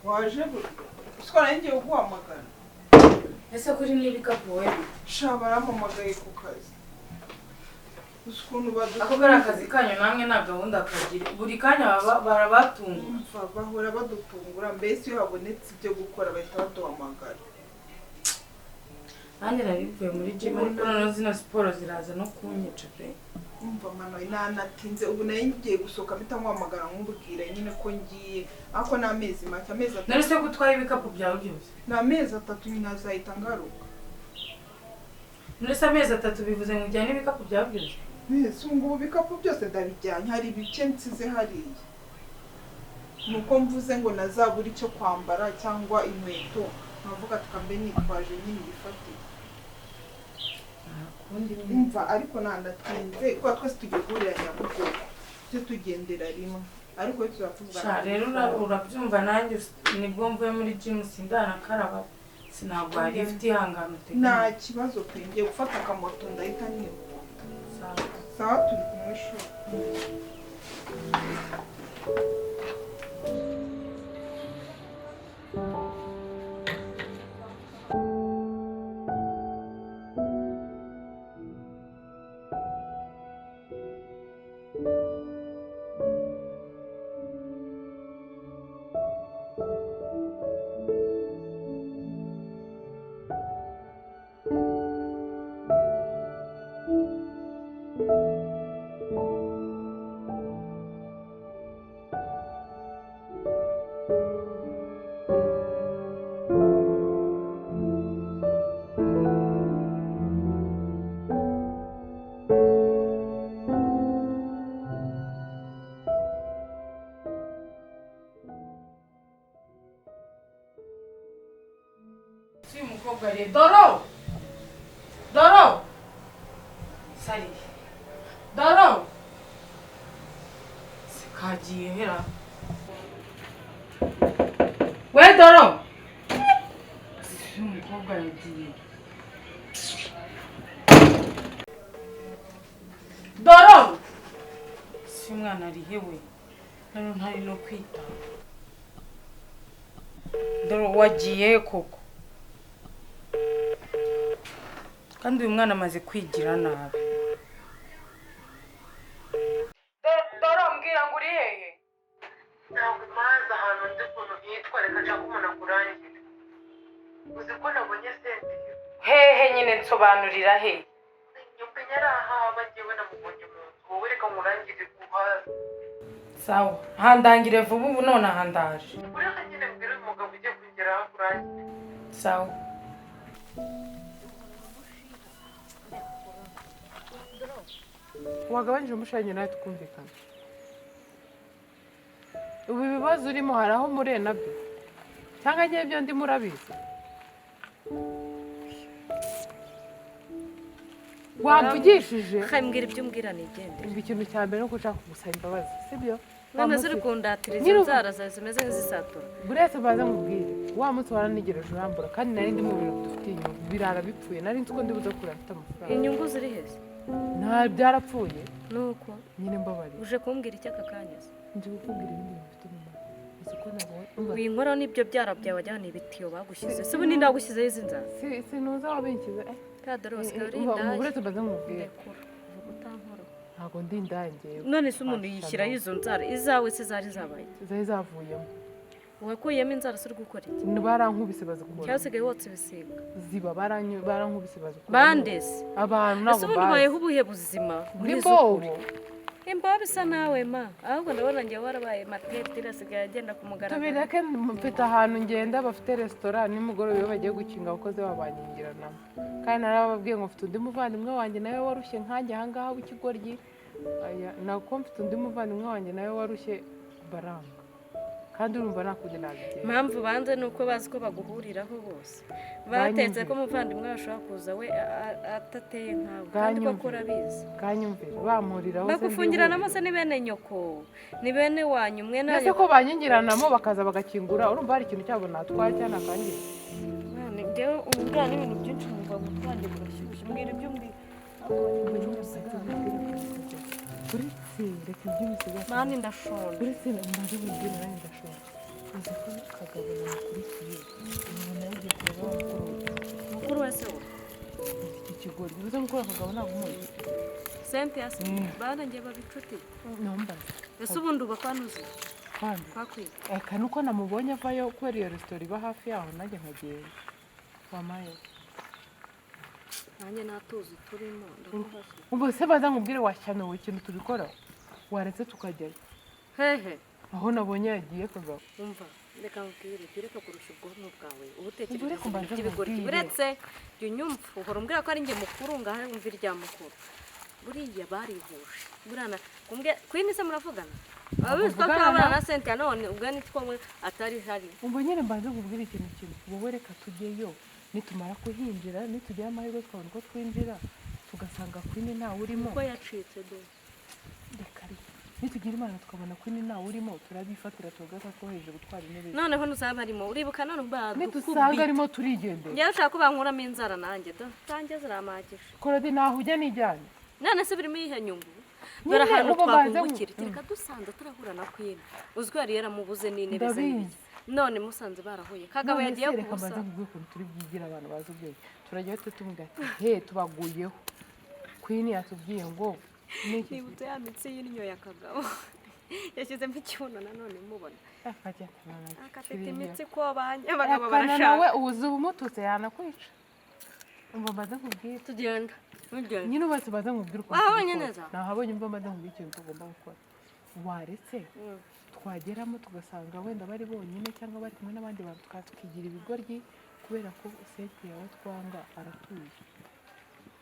Waje uswara ngiye kuguhamagara. Ese kuri n'ibikapu we? Sha barampamagaye ku kazi. Ukuntu baduha ako kari akazi kanyu namwe nta gahunda kagira. Buri kanya barabatungura. Bahora badutungura mbese iyo habonetse ibyo gukora bahita baduhamagara. Nanjye nari mvuye muri gym ariko noneho zino siporo ziraza no kunyica pe. Umva mama nanatinze ubu nari ngiye gusohoka mpita nkuhamagara nkubwira nyine ko ngiye ariko ni amezi make, amezi atatu. Nari se gutwara ibikapu byawe byose? Ni amezi atatu nyine azahita ngaruka. Nari se amezi atatu bivuze ngo ujyane ibikapu byawe byose? Mbese ubu ngubu ibikapu byose ndabijyanye, hari ibice nsize hariya. Nuko mvuze ngo nazabura icyo kwambara cyangwa inkweto nkavuga tukambe nitwaje nyine ibifatika. Umva ariko nanatinze kuko twese tugiye guhurira Nyabugogo tujye tugendera rimwe ariko tuzatuvugana. Sha rero urabyumva nanjye nibwo mvuye muri gym sindanakaraba sinagwa lift ihangano te. Nta kibazo pe, ngiye gufata akamoto ndahita nihuta. Sawa turi kumwe shu. Doro! Doro! Sari. Doro! Sikagiye hera. We Doro! Umukobwa yagiye. Doro! Si umwana ari hewe. None ntari no kwita. Doro wagiye koko. Kandi uyu mwana amaze kwigira nabi. Doro mbwira ngo uri hehe? Ntabwo mazi ahantu nzi ukuntu hitwa, reka nshaka umuntu akurangira. Uzi ko nabonye senti? Hehe nyine nsobanurira he? Nyumva nyarahaba njyewe namubonye mu nzu, wowe reka nkurangire guhaza. Sawa, handangire vuba ubu none ahandaje. Ureka nyine mbwira uyu mugabo ugiye kungeraho akurangire. Sawa. Wagabanyije umushanyi nawe tukumvikana. Ubu ibibazo urimo hari aho muriye nabyo cyangwa ngiye byo ndimo urabizi. Wamvugishije mbwira ibyo umbwira nigendere. Ikintu cya mbere nuko ushaka kugusaba imbabazi, sibyo? None ziri kundatira izo nzara zawe zimeze nk'izisatura. Buretse mbaze nkubwire, wa munsi waranigereje urambura kandi nari ndi mu bintu bidufitiye inyungu, birara bipfuye, nari nzi ko ndi buze kura mfite amafaranga. Inyungu ziri heza? Nta byarapfuye. Nuko nyine mbabarira. Uje kumbwira iki aka kanya se? Nje kukubwira ibindi bintu bifite umumaro. Uzi ko nabonye winkoraho n'ibyo byara byawe wajyana ibitiyo bagushyize. Se ubu ni ndagushyizeho izi nzara? Si sinuza wabinkize. Kadorose kari indaya. Buretse mbaze nkubwire. Vuga utankora. Ntabwo ndi indaya njyewe. None se umuntu yishyiraho izo nzara izawe se zari zabaye? Zari zavuyemo. Wakuyemo inzara se uri gukora iki? Barankubise bazikura. Cyasigaye wotsa ibisiga. Ziba barankubise bazikura. Bandese. Abantu nabo bazi. Ese ubundi ubayeho ubuhe buzima? Muri mbobo. Imbobo isa nawe ma. Ahubwo ndabona njye warabaye matete irasigaye agenda ku mugaragaro. Tubireke mfite ahantu ngenda bafite restaurant nimugoroba iyo bagiye gukinga abakozi babanyingiranamo. Kandi narababwiye ngo mfite undi muvandimwe wanjye nawe warushye nkanjye aha ngaha w'ikigoryi. Aya nako mfite undi muvandimwe wanjye nawe warushye baranga. Kandi urumva nakundi nabigenza. Impamvu banze nuko bazi ko baguhuriraho bose. Batetse ko umuvandimwe bashobora kuza we atateye nkawe kandi ko urabizi. Kanyumvira bamuriraho se. Bagufungiranamo se ni bene nyoko, ni bene wanyu mwe na. Ese ko banyingiranamo bakaza bagakingura urumva hari ikintu cyabo natwaye cyane akangiye. Mwana njyewe umbwira n'ibintu byinshi numva umutwe urashyushye mbwira ibyo umbwira. Uretse reka iby'imisiga. Mani ndashonje. Uretse mbaze mubwire nanjye ndashonje. Uzi ko Kagabo namukurikiye, umuntu yagiye kureba wa mukuru we. Mukuru wese we? Iki kigoryi uzi, mukuru wa Kagabo ntabwo umuzi. Cynthia se? Barangiye baba inshuti. Ntumbaze. Ese ubundi uba kwanuze? Kwande? Kwakwiye. Eka, nuko namubonye avayo kubera iyo resitora iba hafi yaho, nanjye nkagenda wamaye. Nanjye nta tuzi turimo, ndakubaza. Ubwo se baza nkubwire, washyanuwe, ikintu tubikora, waretse tukajyayo. Hehe? Aho nabonye yagiye Kagabo. Umva, reka nkubwire, jya ureka kurusha ubwonko bwawe uba Ubwo utekereza reka ibintu mbanze by'ibigoryi. nkubwire. Uretse jya unyumva, uhora umbwira ko ari njye mukuru, ngaho wumva irya mukuru. Buriya barihuje, buriya na kumbwira Queen se muravugana? Ababizi ko Muvugana twabana na Cynthia, none ubwo ni two we atari hari. Ubwo nyine mbanze nkubwire ikintu kimwe. Wowe reka tujyeyo, nitumara kuhinjira, nitugira amahirwe tukabona uko twinjira, tugasanga Queen ntawe urimo. Uko yacitse do. Reka, reka, nitugira Imana tukabona Queen ntawe urimo, turabifatira tugata two hejuru gutwara intebe. Noneho ntuzaba arimo, uribuka none Nidusanga badukubita. arimo turigendera. Njyewe ushaka ko bankuramo inzara nanjye do, zanjye ziramagije. Korode, ntaho ujya nijyanye. None se birimo iyihe nyungu? Nyine Dore ahantu ubu banze twakungukira, kereka dusanze turahura na Queen. Uzi ko yari yaramubuze n'intebe ze Ndabizi. n'ibiki, none musanze barahuye, Kagabo None yagiye se reka kubusa. mbanze nkubwire ukuntu turi bwigire abantu bazi ubwenge. Turajyayo twe tumubwira ati: "He, tubaguyeho, Queen yatubwiye ngo n'iki." Nibutse ya mitsi y'indyo ya Kagabo yashyizemo ikibuno, nanone mubona Akajya atabana. akafite imitsi ko banye abagabo Akana barashaka. nawe ubuze ubumututse yanakwica. Umva mbanze nkubwire. Tugenda, tugenda. Nyine ubatse, mbanze nkubwire ukuntu Wahabonye tubikora. neza? Nahabonye. Umva mbanze nkubwire ikintu tugomba gukora. Waretse twageramo tugasanga wenda bari bonyine cyangwa bari kumwe n'abandi bantu, tukaza tukigira ibigoryi kubera ko Cynthia we twanga aratuye,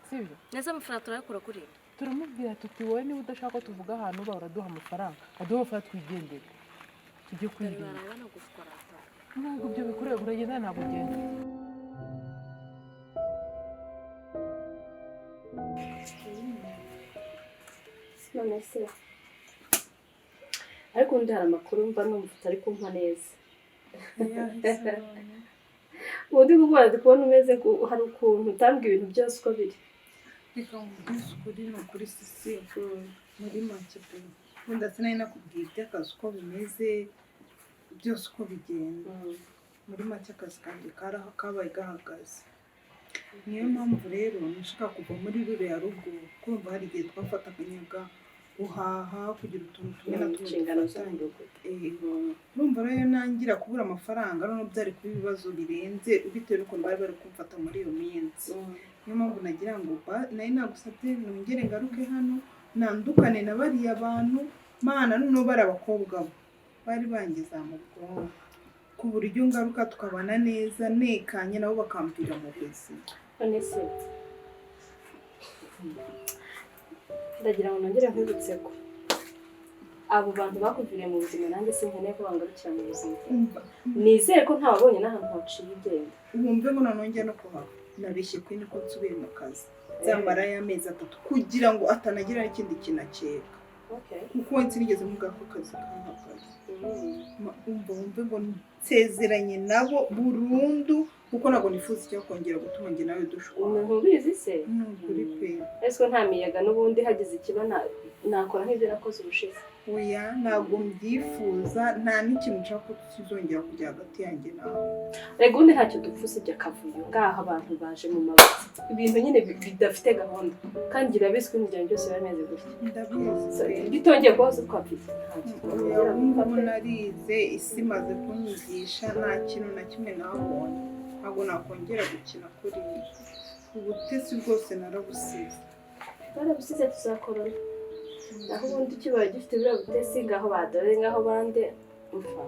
sibyo? Neza, amafaranga turayakura kuri ibi. Turamubwira tuti: "Wowe niba udashaka ko tuvuga ahantu uba, uraduha amafaranga." Aduha amafaranga twigendere tujye Dore kwirinda. Barabona gushwarata. Ntabwo ibyo bikureba, uragenda ntabwo ugenda. None se, ariko ubundi hari amakuru mva numva utari kumpa neza. Ubundi kuko ndi kubona umeze hari ukuntu utambwira ibintu byose uko biri. Reka nkubwize ukuri, ni ukuri sisi, muri make pe, wenda sinari nakubwiye iby'akazi uko bimeze byose, uko bigenda. Muri make akazi kanjye kabaye gahagaze. Niyo mpamvu rero nashaka kuva muri ruriya rugo, kumva hari igihe twafatanyaga guhaha, kugira utuntu tumwe na tumwe Inshingano zo mu dufatanya. rugo. Urumva rero nangira kubura amafaranga, noneho byari kuba ibibazo birenze bitewe n'ukuntu bari bari kumfata muri iyo minsi. Niyo mpamvu nagira ngo nari nagusabye nongere ngaruke hano, nandukane na bariya bantu. Mana, noneho bari abakobwa bo bari bangiza mu bwonko, ku buryo ngaruka tukabana neza nekanye, nabo bakambwira mu buzima. None se, ndagira ngo nongere nkwibutse ko abo bantu bakuviriye mu buzima, nanjye sinkeneye ko bangarukira mu buzima. Umva. Nizere ko ntawabonye n'ahantu haciye ugenda. Wumve ngo noneho no kuhava nabeshye kuri niko nsubiye mu kazi, nzamara y'amezi 3 kugira ngo atanagira n'ikindi kintu akeka, kuko we sinigeze mubwira ko akazi kahagaze. Umva, wumve ngo nsezeranye nabo burundu, kuko ntabwo nifuza icyo kongera gutuma njye nawe dushwana. Ntubizi se? Ni ukuri pe. Ese ko nta miyaga n'ubundi, hagize ikiba nakora nk'ibyo nakoze ubushize. Oya, ntabwo mbyifuza, nta n'ikintu nshaka ko kizongera kujya hagati yanjye nawe. Rega ubundi ntacyo dupfa usibye akavuyo ngaho, abantu baje mu mabuye, ibintu nyine bidafite gahunda, kandi urabizi ko imiryango byose biba bimeze gutya. Ndabizi So, pe. bitongeye kubaho se twapfa ntacyo Oya, twakongera ubu ngubu gupfa pe. narize, isi imaze kunyigisha, nta kintu na kimwe nabonye, ntabwo nakongera gukina kuri ibi. Ubutesi bwose narabusize. Barabusize, tuzakorana. Naho ubundi ukibaye gifite buriya butesi, ngaho badore, ngaho bande, umva,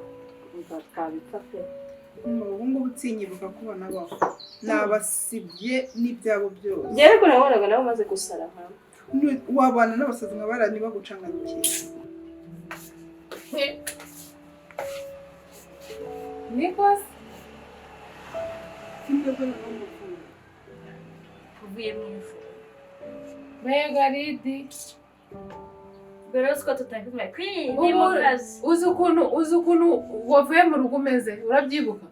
umva, twabipfa pe. Ubu ngubu nsinyibuka ko banabaho, nabasibye n'ibyabo byose. Njyewe ariko nabonaga nawe umaze gusara nkawe. Wabana n'abasazi nka bariya ntibagucanganyikire. Nikoze. Uvuye mu ijuru. Mbega Ridi! Mbere yuko tutakumva Queen ni mu kazi. Uzi ukuntu wavuye mu rugo umeze, urabyibuka?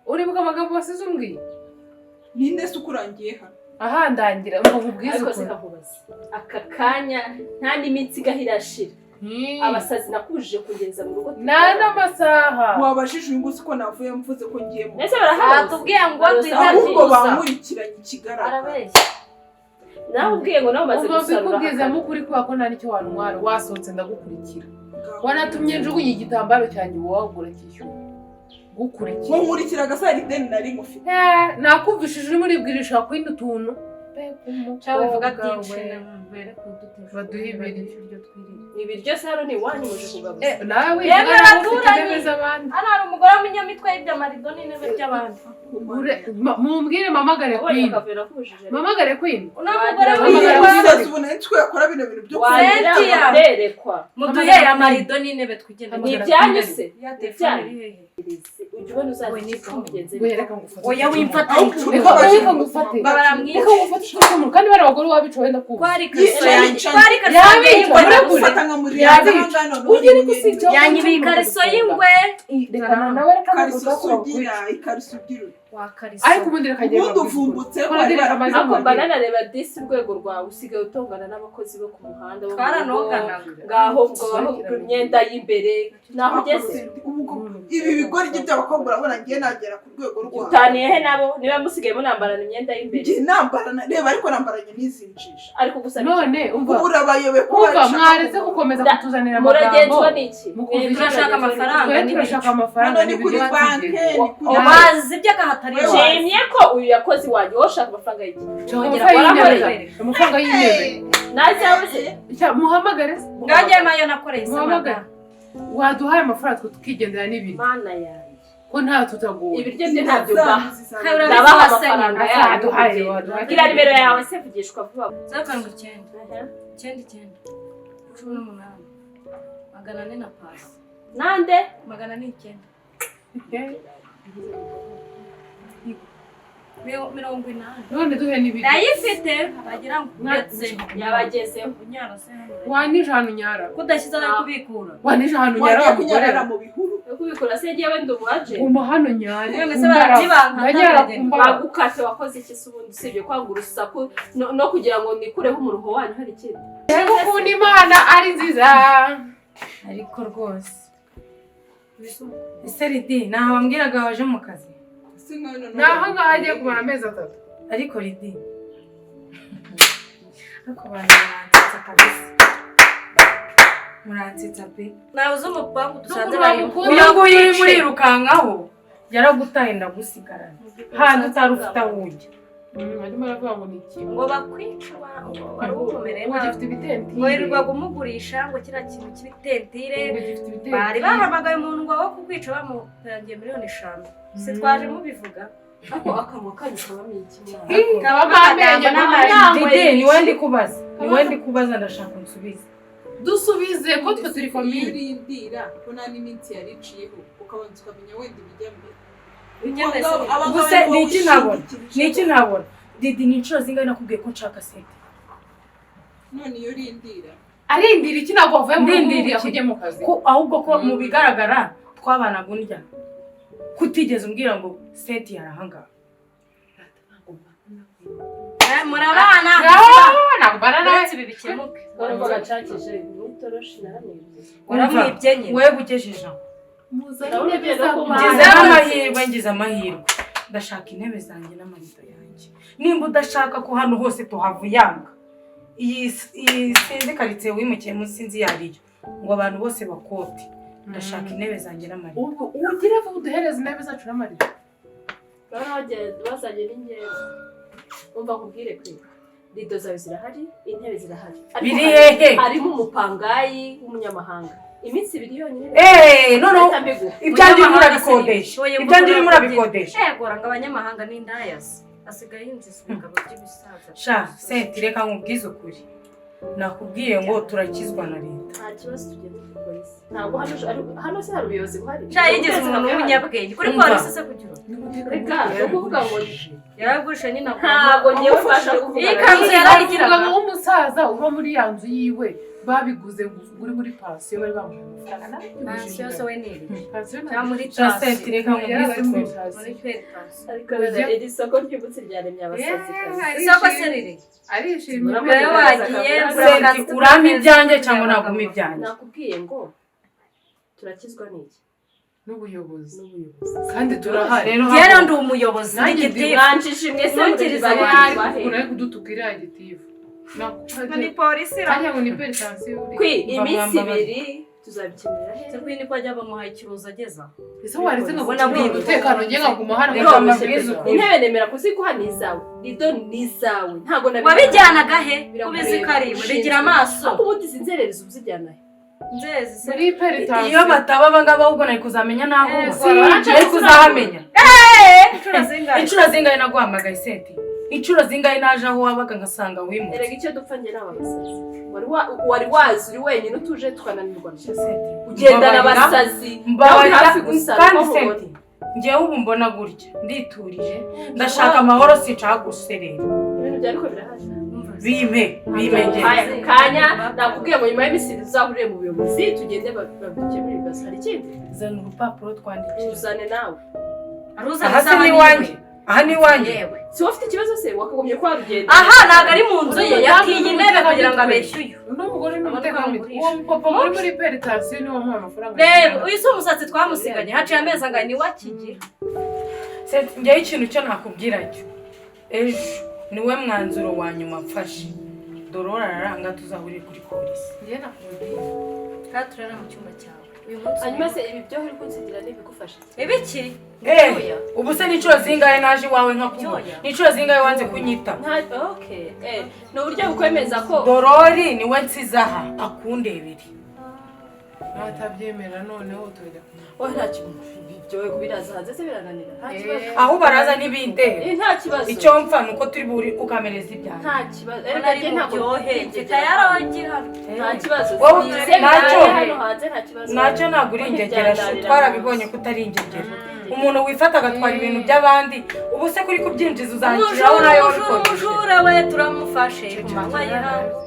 Uribuka amagambo wasize umbwiye? Ninde se ukurangiye hano? Ahandangira ngo nkubwize Ariko ukuntu. sikakubaza aka kanya, nta n'iminsi igaho irashira. Abasazi nakujije kugeza mu rugo. Nta n'amasaha. Wabajije uyu nguyu ko navuye mvuze ko ngiye mu Ese barahabuze? Batubwiye ngo duhita Ahubwo tuza. bankurikiranye ikigaragara. Arabeshya. Nawe ubwiye ngo nawe umaze Ubwo gusarura. mbikubwizemo ukuri kubera ko nta n'icyo wantwara. Wasohotse ndagukurikira, wanatumye njugunya igitambaro cyanjye, wowe uracyishyura gukurikira. Nkurikiraga se hari ideni nari ngufite? Eh, nakumvishije urimo uribwirisha kwindi utuntu. Cyangwa bivuga byinshi. Baduhe ibiryo. Ibiryo twirire. Ibiryo se hano ni iwanyu muje kugabuza? Eh, nawe Yemwe wivuga nawe ufite abaturanyi. intebe z'abandi. Hano hari umugore w'umunyamitwe yibye amarido n'intebe by'abandi. Mumbwire mpamagare Wabonye Queen. akavuyo nakubujije. Mpamagare Queen. Uno mugore Wagira witwa Umusazi ubona nitwe yakora bino bintu byo Wagira ngo Cynthia. nderekwa. Muduhere amarido n'intebe twigende. Ni ibyanyu se? Ya Ni telefone ibyanyu. iri hehe? Ujya ubona uzaza We ni icumu mugenzi. We, reka ngufate. Oya, wimfata. Reka, reka ngufate. Baramwica. Reka ngufate ucumu kandi bari abagore wabica wenda kuba. Kwari ikariso Yica, yanjye. yica. Kwari ikariso yanjye Yabica, y'ingwe. murekure. Gufata nka Yabica. Ugire gusica. Yanyibiye ikariso y'ingwe. Reka nawe, reka Ikariso ngufate. ugira ikariso ugira. Wa kariso. Ariko ubundi reka ngende. Ubundi uvumbutse. Kora reka maze Ariko mba nanareba disi urwego rwawe, usigaye utongana n'abakozi bo ku muhanda bo mu rugo. Twaranoganaga. Ngaho ubwo baho imyenda y'imbere naho ugeze. Ibi bigoryi by'abakobwa, urabona ngiye nagera ku rwego rwawe? Utaniye he nabo niba musigaye munambarana imyenda y'imbere? Ngiye nambarana, reba, ariko nambaranye n'izi njiji. Ariko gusa None umva. Ubu urabayobe ko Umva, bashaka mwaretse kuvuga. gukomeza kutuzanira amagambo. Muragenzwa n'iki? Mukumva Mwebwe Turashaka amafaranga. Twe turashaka amafaranga Hano ni kuri n'ibiryo banki, batugeze. ni kuri Bazi iby'agahatari. Nshimye ko uyu yakoze iwanjye, wowe ushaka amafaranga y'iki? Twongera Amafaranga y'intebe. kubakorera. Amafaranga y'intebe. Nazawe se? Cya, muhamagare se. Nganjye mayo nakoreye se. Muhamagare. Madamu. Waduhaye amafaranga twe tukigendera n'ibiryo. Mana yanjye. Ko nta tutagoye. Ibiryo byo ntabyo mbaha. Kabura Ndabaha bizi amafaranga wasenye. yanyu. Waduhaye, waduhaye. Bwira nimero yawe se, vugishwa vuba. 079 99 18 400 na pasi. Nande? 409. 80. None duhe n'ibiryo. Ndayifite bagira ngo uretse. Yabagezeho. Unyara se hano. Wanije ahantu nyara. Kudashyize ari kubikura. Wanije ahantu nyara Wagiye wa mugore. kunyarara mu bihuru. Yo kubikora se ngewe ndi umu agent? Guma hano nyare. None se barabyibanka, Ndanyara ndagenda. kumbara. Bagukate wakoze iki se ubundi, usibye kwanga urusaku no kugira ngo nikureho umuruho wanyu, hari ikindi? Reba ukuntu Imana ari nziza. Ariko rwose ese Ridi, ntaho wambwiraga waje mu kazi? Ni aho ngaho agiye kumara amezi 3. Ariko Ridi, ariko abantu muransetsa kabisa, muransetsa pe. Nawe uzi umupangu dusanze N'ukuntu barimo. bamukunda. Uyu nguyu urimo urirukankaho yaragutaye ndagusigarana handi utari ufite aho ujya. Arimo aravuga ngo ni ikintu. Ngo bakwice wari umumereye Ngo nabi. gifite ibitentire. Ngo yirirwaga umugurisha ngo kiriya kintu cy'ibitentire. Ngo gifite ibitentire. Bari bahamagaye umuntu ngo wo kukwica bamutangiye miliyoni 5. Si twaje mubivuga. Ariko akanwa kanyu kabamo iki mwana? Kabamo amenyo n'amenyo. Didi, ni wowe ndi kubaza, ni wowe ndi kubaza, ndashaka unsubize. Dusubize ko twe turi Iyo famille. urindira ko nta n'iminsi yari iciyeho, ukabanza ukamenya wenda ibijya mbere. Ibinyameze. Gusa ni iki ntabona? Ni iki ntabona? Didi, ni inshuro zingahe nakubwiye ko nshaka sente? None iyo urindira. Arindira iki? Ntabwo wavuye mu rugo Ndindira umbwira iki? ko ugiye mu kazi. Ko ahubwo ko mu bigaragara twabanaga undya, kutigeze umbwira ngo sente yarahangaha. Eh, murabana. Ntabwo mbana nawe. Uretse ibi bikemuke. Urumva nshakije n'itoroshi naramwibye. Waramwibye nyine. Wewe ugejeje aho. Muzane Ndabona intebe ugiye no z'abana. kumara. Ngize amahirwe, ngize amahirwe, ndashaka intebe zanjye n'amarido yanjye. Nimba udashaka ko hano hose tuhavuyanga, iyi sinzi karitsiye wimukiyemo, sinzi iyo ariyo, ngo abantu bose bakote, ndashaka intebe zanjye n'amarido. Ubwo ugire vuba uduhereze intebe zacu n'amarido. Urabona bazanye n'ingenzi. Umva nkubwire kwe. Rido zawe zirahari, intebe zirahari. Ariko Biri hehe? Harimo umupangayi w'umunyamahanga. Iminsi 2 yonyine. Eee, noneho Ndahita mbiguha. ibyanjye urimo urabikodesha, ibyanjye urimo urabikodesha. Yegora ngo abanyamahanga n'indayasi asigaye yinjiza ibigabo by'ibisaza. Sha senti, reka nkubwize ukuri, nakubwiye ngo turakizwa na leta. Nta kibazo, tugenda kuri polisi. Ntabwo hano se hari ubuyobozi buhari? Sha yigize umuntu w'umunyabwenge kuri Umva. polisi se kugira ngo Reka, ni ukuvuga ngo yaragurisha nyine. Ntabwo ngewe mbasha kuvuga. Iyi kanzu yarayigiraga. Umugabo w'umusaza uba muri ya nzu yiwe. Babiguze ngo uri muri pansiyo, bari bamuhaye amafaranga. Pansiyo se we ni ibiki? Pansiyo. Cyangwa muri Senti, reka Yari nkubwize ari muri ukuri. pansiyo. Muri petansiyo. Ariko rero iri soko ry'ubutsi ryaremye abasazikazi. Isoko se riri Arishimye. Wowe wagiye. Senti, urampa ibyanjye cyangwa naguma ibyanjye? Nakubwiye ngo turakizwa n'iki? N'ubuyobozi. N'ubuyobozi. Kandi turahari. Rero Rero ndi umuyobozi. Nanjye ni gitifu. Mwanjije mwese. Mwungiriza. Muri Ukuntu ari kudutuka iriya gitifu. Ngo ni polisi ra. Hariya ngo ni peretansiyo uri. Kwi iminsi Bamwambara. 2 tuzabikemura he? Se Queen ko ajya bamuhaye ikiruzo ageza. Ese waretse Ubona nkaguma bwite. umutekano, njye nkaguma hano? Reka mbabwize ukuri. Intebe nemera kuziguha, ni izawe, rido ni izawe, ntabwo nabi. Wabijyanaga he? Birakureba. Kubizi karibu rigira amaso. Ariko ubundi izi nzererezi uba uzijyana he? Nzezi se. Muri peretansiyo. Iyo bataba abangaba, ahubwo nari kuzamenya n'aho uba. Si, Nari kuzahamenya. Inshuro zingahe? Inshuro zingahe naguhamagaye, Senti? Inshuro zingahe naje aho wabaga ngasanga wimutse? Erega icyo dupfa njye n'aba basazi, wari wazi uri wenyine utuje tukananirwa. Senti, ugendana mbabarira. abasazi nawe uri Mbabarira. hafi gusara. Kandi uko mubona. Senti, njyewe ubu mbona gutya nditurije, ndashaka amahoro, sinshaka guserera. Ibintu byari ko birahari. Bime bime njye. Aya kanya nakubwiye ngo nyuma y'iminsi 2 tuzahurire mu buyobozi, tugende babidukemurire ibibazo. Hari ikindi? Zana urupapuro twandikira. Tuzane nawe. Aruza. Aha se ni iwanjye? Aha ni iwanjye? Yewe. Si wowe ufite ikibazo se wakagombye kuba warugenda? Aha ntabwo ari mu nzu ye, yatiye intebe kugira ngo abeshye uyu. Uno mugore ni umutekamutwe. Amugurisha. Uwo mupapa muri peretansiyo niwe wamuhaye amafaranga. Reba uyu si umusatsi twamusiganye haciye amezi angana, niwe akigira. Senti, njyewe ikintu cyo nakubwira cyo, ejo niwe mwanzuro wa nyuma mfashe. Dorora araranga, tuzahurire kuri polisi. Njye nakubwiye. Kandi turara mu cyumba cyawe uyu munsi. Hanyuma se ibi byo uri kunsigira ntibigufasha iki? Ibiki? Eh, ubu se n'inshuro zingahe naje iwawe nkakubura? Ibyoya. N'inshuro zingahe wanze kunyita? Nta, okay, ni uburyo bukwemeza ko Dorori niwe nsize aha, akundebere. Natabyemera noneho turajya. Wowe nta kintu, ibyo biraza hanze se birananira, nta kibazo. Aho baraza ntibindeba. Nta kibazo. Icyo mfa ni uko turi buri ukamereza ibyanjye. Nta kibazo. Ubona Erega ari njye ntabwo buryohe ndigera. mfite ayarongira. Nta kibazo. Wowe Size ntacyo. biraye hano hanze, nta kibazo. Nacyo ntabwo uri ingegera shu, twarabibonye ko utari ingegera. Umuntu wifata agatwara ibintu by'abandi, ubu se kuri kubyinjiza uzangiraho Umujura, nayo umujura, wikodesheje. Umujura we turamufashe ku manywa y'ihangu.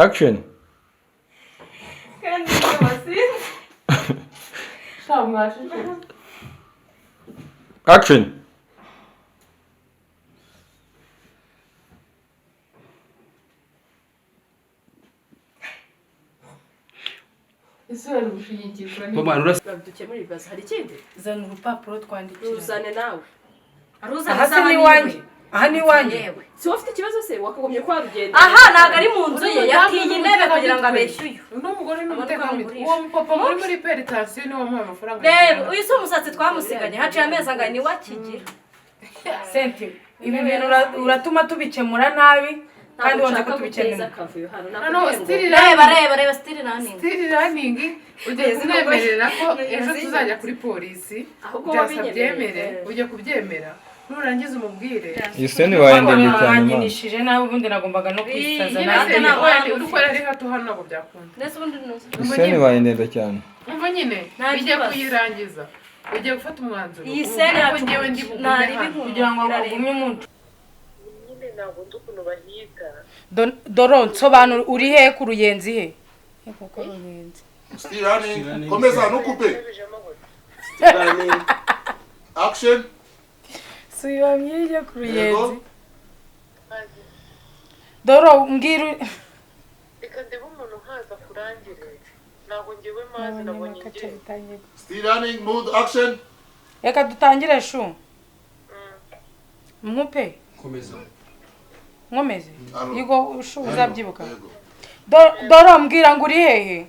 Action. Kandi ibyo basinze. Sha mwashije. Action. Ese wari gushigikirwa ni Mama urasa. Babidukemurire ibibazo. Hari ikindi? Zana urupapuro twandikira. Tuzane nawe. Aruza. Aha se ni iwanjye? Aha ni iwanjye? Yewe. Si wowe ufite ikibazo se wakagombye kuba warugenda? Aha ntabwo ari mu nzu ye, yatiye intebe kugira ngo abeshye uyu. Uno mugore ni Abona uko umutekamutwe. amugurisha. Uwo mupapa muri peretansiyo niwe wamuhaye amafaranga. Reba uyu si umusatsi twamusiganye haciye amezi angana, niwe akigira. Senti, ibi bintu uratuma tubikemura nabi kandi Ntabwo wanze ko nshaka guteza tubikemura. akavuyo hano. Noneho Nakubwiye ngo stili. Reba, reba, reba sitiri raningi. Stili raningi, ugiye kumwemerera ko ejo tuzajya kuri polisi. Ahubwo Byasa wabinyemereye. byemere, ujya kubyemera nurangiza umubwire. Iyi scene ibaye ndende cyane man. Mwankinishije nabi, ubundi nagombaga no kwisaza. Ii, Nyine Nanjye se ntabwo wenda uri ukora ari hato hano ntabwo byakunda. Ndetse ubundi nuzi. Iyi scene ibaye ndende cyane. Umva nyine, Nta bijya kibazo. kuyirangiza ugiye gufata umwanzuro Iyi umubwire sene ko yacu njyewe ndi bugume ntari hano. bihumbi. Kugira ngo agumye umuntu. Nyine ntabwo nzi ukuntu bahita. Doro, nsobanura, uri he ku Ruyenzi he? Kuko Ruyenzi. Still running. Komeza ntukupe. Bijemo gute? Action. Subira ku Yego. Ruyenzi. Doro, mbwira Reka ndebe umuntu uhaza kurangire. Ntabwo ngewe mazi, nabonye ngenda. Still running, mood, action. Reka dutangire shu. Nkupe. Komeza. Nkomeze. Alo. Yego shu, uzabyibuka. Yego. Dore mbwira ngo uri hehe?